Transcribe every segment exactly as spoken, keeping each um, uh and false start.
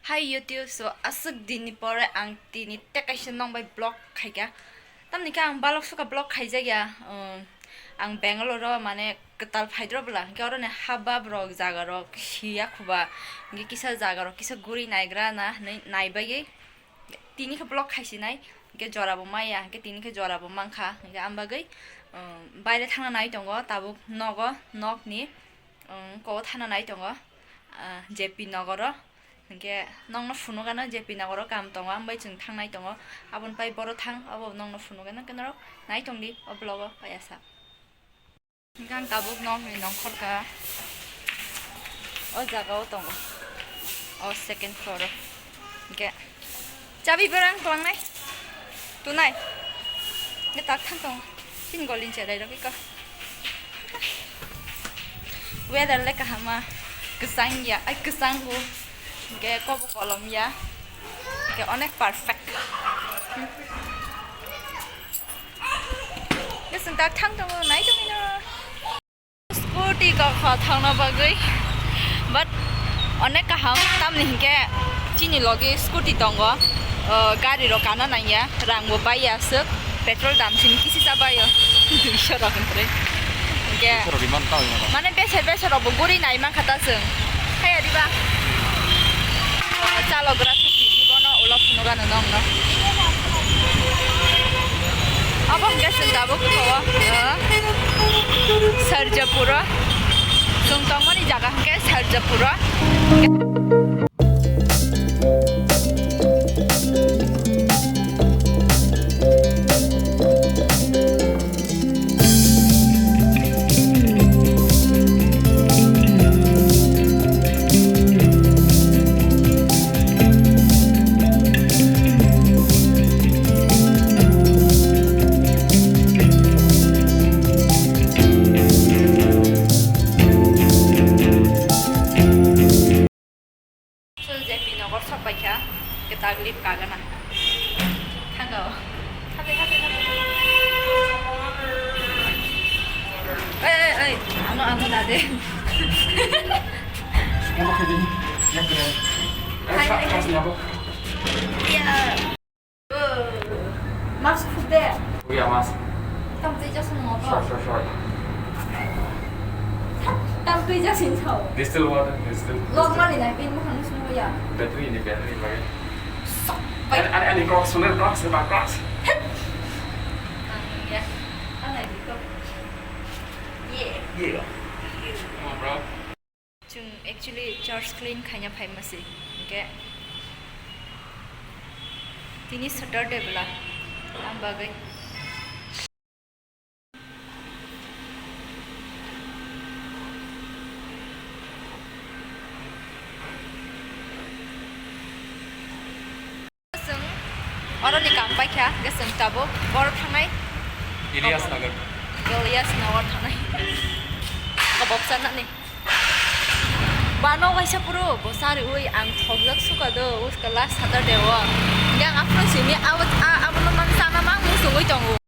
Hi YouTube, so aswk dinni pore ang tini tei kaisa nong bai vlog khaikha. Tamni khe ang balok sukha vlog khaijakya. Um, ang Bangalore o mane kwtal phaidro bwla, hwnkhe oroni habab rok, jaga rok siya khuba, hwnkhe kisa jaga rok kisa guri naigra na hinwi naibagwi tini khe vlog khaisinai, hwnkhe jora bo maya, hwnkhe tini khe jora bo mankha, hwnkhe ambagwi, um, baire thangna nai tongo tabuk nogo, nokni, um, kogo thana nai tongo, ah, J P Nogoro. Hwnkhe nokno phunukgano J P Nogoro kaam tongo, ang bai chwng thangnai tongo. Aboni pai boro thang, abo nokno phunukgano, hwnkhe norok nai tongdi o vlog o paiya sa. Hwnkhe ang tabuk nokni nongkhor ka o jaga o tongo, o second floor o. Hwnkhe chabi berang tlangnai. Tunai. Nge tak thang tong. Chini golin cherai rok iko. Weather le kahama. Kwchang ya, ai kwchang bo. Hwnkhe kobo kolom ya. Hwnkhe onek perfect. Hmm. Nge chwng tak thang tongo, nai tongino. Scooty kok kho thangna bagwi, but onek kaham, tamni hinkhe chini logi scooty tongo, o, gari rok kana nangya, rang bo baiya aswk, petrol dam simi kisi cha baio, duiso rok hinwi. Hinkhe duiso rok iman tao iman. Mane beser beser rok bo guri nai mankha ta chwng, haya diba? Chalogra thukdi bono ulo phunukgano nongno. Abo hwnkhe chwng tabuk kho, o, Sarjapur o. Chwng tongmani jaga hwnkhe Sarjapur o. Sul J P Nogor sok paikha, kwtal lip kagana. Thango. Happy, happy, happy. Oi, oi, oi. Ano, ano, dade. Ano kedi. Yang keren. Hai, hai, hai. Kasih apa? Iya. Mask khuk de. Oh ya, mask. Tam twi jasung mo to. Sure, sure, sure. Tam twi jasung to. Distilled water, distilled. Lok mali na bin mo hanu sunu ya. Battery ni, battery lagi. Sok. Ani, ani, ani Crocs, mana Crocs, apa Crocs? Ya. Ana di ko. Yeah. Yeah. Come on, bro. Chwng actually church clean khaina phaima se, hinkhe tini Saturday bwla, ang bagwi. Chwng oroni kaam paikha, hwnkhe chwng tabuk boro thangnai. Ilyas Nagar. Ilyas Nagar thangnai. Kabab chanani. Bano waisa phuru bo chariui ang thokjak suka do, uska last Saturday o. Hwnkhe ang aphuru simi abo, a-, abono mang chana mang muchungui tongo.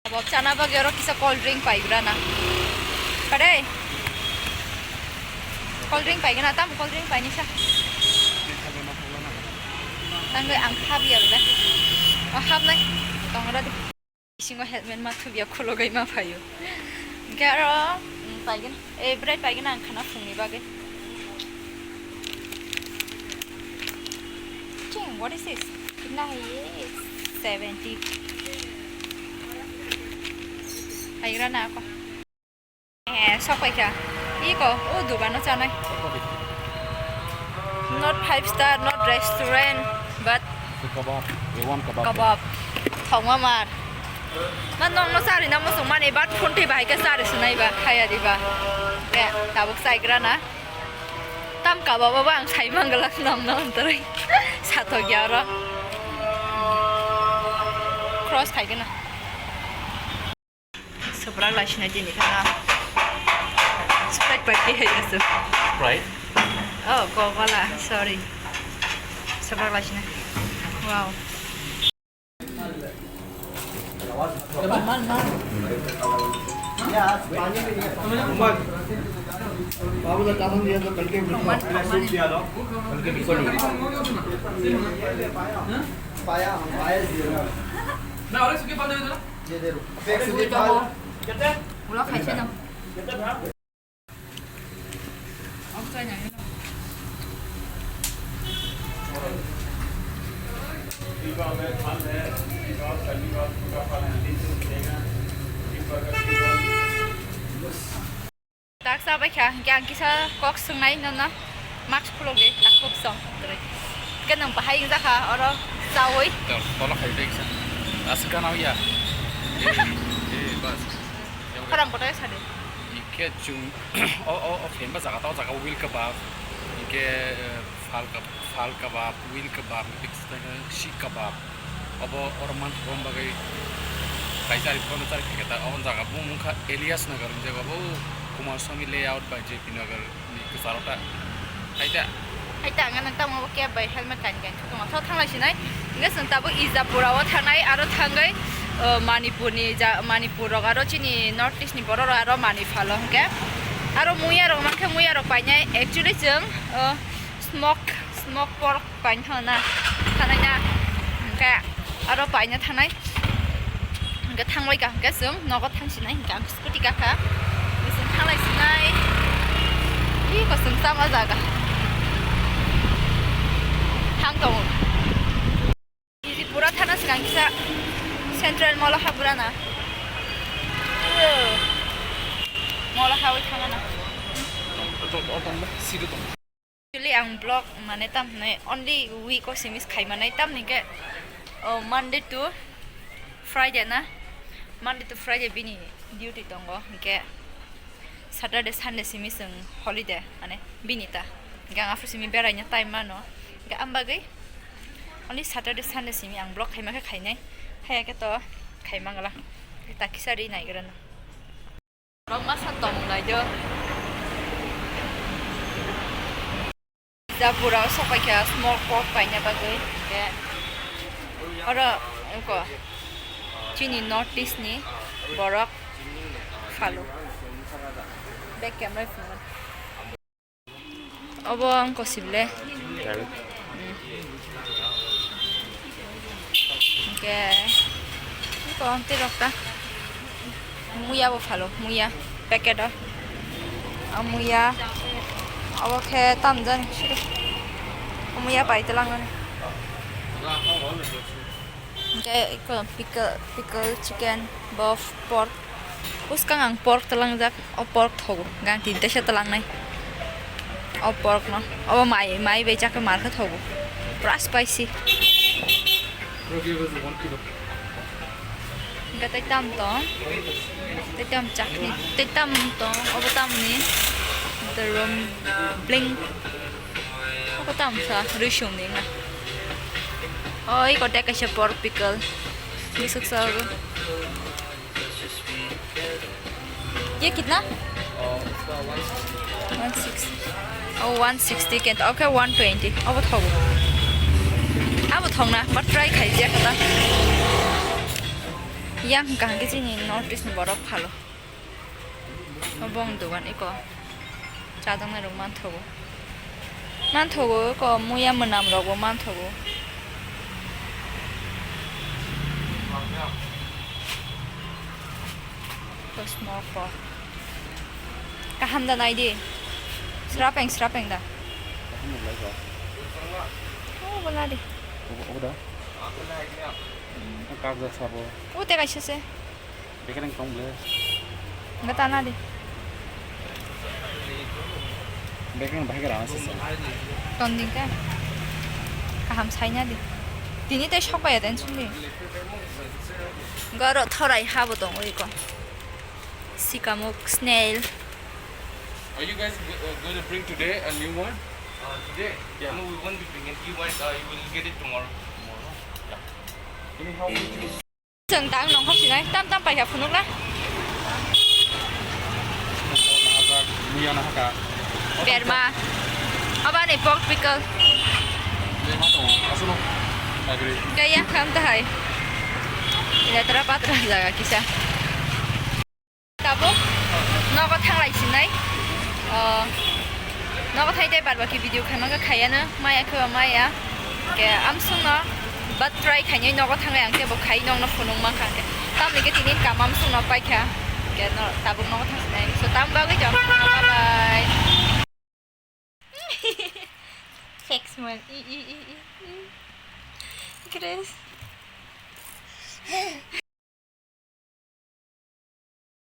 Kabab chana bagwi oro kisa cold drink paigra na. Kadai? Cold drink paigana, tam cold drink painisa. Tangwi ang khabiya bwle. O, habnai. Tongra di. Bisingo helmet ma thubya khulogwi ma phaio. Hwnkhe aro, mm, paigwna. Eh, bread paigwna ang khana phungni bagwi. Ching, what is this? Kitna hai ye? Seventy. Paigra na ako. Eh, sok paikha. Iko, o dugano chanai. Not five star, not restaurant, but Kebab, A one kebab. Kebab. Thongma mar. Ma nokno chari na muchung mani, but phone twi bahai khe chari sunai ba, khaya di ba. Te, tabuk chaigra na. Tam kebab abo ang sai manglak nokno ontoroi. Sathok ya oro. Cross khai gana. Swprak lai sinai tini khana. Sprite bai twi hai aswk. Sprite? Oh, Coca-Cola, sorry. Swprak lai sinai. Wow. Ulo khaisa no. Taksa bai kha, hingke ang kisa kok swngnai nono, mask khulok di, takhuk song, twi. Hingke nwng bahai wngjakha, oro chawi. Tol, tolo khai bai kisa. Aswk gana ya. Eh, eh, bas. Khorang kotor sadi. Hingke chwng, o, o, o, phenba jaga, o jaga wheel kebab. Hingke, eh, Phal kab-, phal kabab, wheel kabab, sikh kabab. Obo oro manthogo bagwi kaisa ari phano chari khe ta. Obo jaga bumung kha Elias Nagar hinjago, bo Kumaraswamy layout bai J P Nagar ni kwcharo ta. Hai ta. Hai ta, ang nang tamo bo cab bai helmet kain kain thwk tongo. Tho thanglai sinai. Hingke chwng tabuk Ijapura o thangnai, aro thangwi, o, Manipur ni ja, Manipur rok aro chini North East ni borok rok aro mani phalo hingke. Aro muya rok mankhe muya rok painai. Actually chwng, o, Smoke, smoke pork paina thangna, thangnai na. Hingke aro paina thangnai. Hingke thangbai ka hingke chwng nogo thangsinai, hingke ang scooty kakha. Chwng thanglai sinai. Ih, kosong chama jaga. Thang tongo. Iji pura thana swkang kisa Central Mall o habrana. Mall o hawi thangana. Actually, ang vlog mane tam hinai only week o simi khai manai, tam hinai khe, oh, Monday to Friday na, Monday to Friday bini duty tongo, hinkhe Saturday, Sunday simi chwng holiday, mane bini ta. Hinkhe ang aphuru simi beraina time mano, hinkhe ang bagwi only Saturday, Sunday simi ang vlog khaima khe khainai, haya khe to khai mangala, ta kisa ri naigrana. Borok masa tong lai do. Japura o sopai kha small pork paina bagwi. Ke oro ko chini North East ni borok phalo. Back camera phone. Obo wng kosibole. Hingke iko tei rok ta muya bo phalo, muya packet o. O muya obo khe tamjani siri. O muya pai twlang nani. Hingke iko pickle, pickle chicken, bo pork. Bwskang ang pork twlangjak, o pork thogo, gang tinta se twlangnai. O pork no, obo mai, mai bai chakhe mar khe thogo. Pura spicy. Hingke tei tam tong, tei tam chakni, tei tam tong, obo tamni, the rum bling. Ako tam sa, rwi sum ni nga. Oi, kote kaisa pork pickle. Bisuk sa abo. Ye kitna? One sixty. Oh, one sixty kenta. Okay, one twenty. Abo thogo. Abo thongna, but try khai je kata. Yang kaham ke chini North East ni borok phalo. Obo ang dogan eko chajaknai rok manthogo, manthogo eko muya mwnam rok bo manthogo. Eko small pork kaham da naidi, srapeng srapeng da. Kaham da lai ba. Oh, bola di. Obo, obo da. Kak da sabo. Oh, te kaisa se. Bekereng tong ble. Enggak tana di. Bekereng bahai kera masih sih. Ton di ka. Kaham saina di. Tini tei sok bai ya tension di. Garo thorai ha bo tong oi ko. Sikamuk, snail. Are you guys go- uh, going to bring today a new one? Uh, today? Yeah. No, we won't be bringing. You might, uh, you will get it tomorrow. Tomorrow? Yeah. Anyhow, we choose. Chwng tang nongkhor sinai, tam tam paikha phunukna. Muya na haka. Berma. Abani pork pickle. Berma to, asuno. Kaya kham tahai. Letra patra jaga kisa. Tabuk nogo thanglai sinai. O, nogo thai tei bar baki video khaima khe khaiya no, maya khe ba maya. Ke amsung no, but try khainai nogo thanglai ang tebo khai nong no phunung mankha ke. Tamni ke tini kam amsung no paikha. Ke no, tabuk nogo thang sinai. So tam bagwi jom, bye bye. Sex man. I, i, i, i, i. Grace.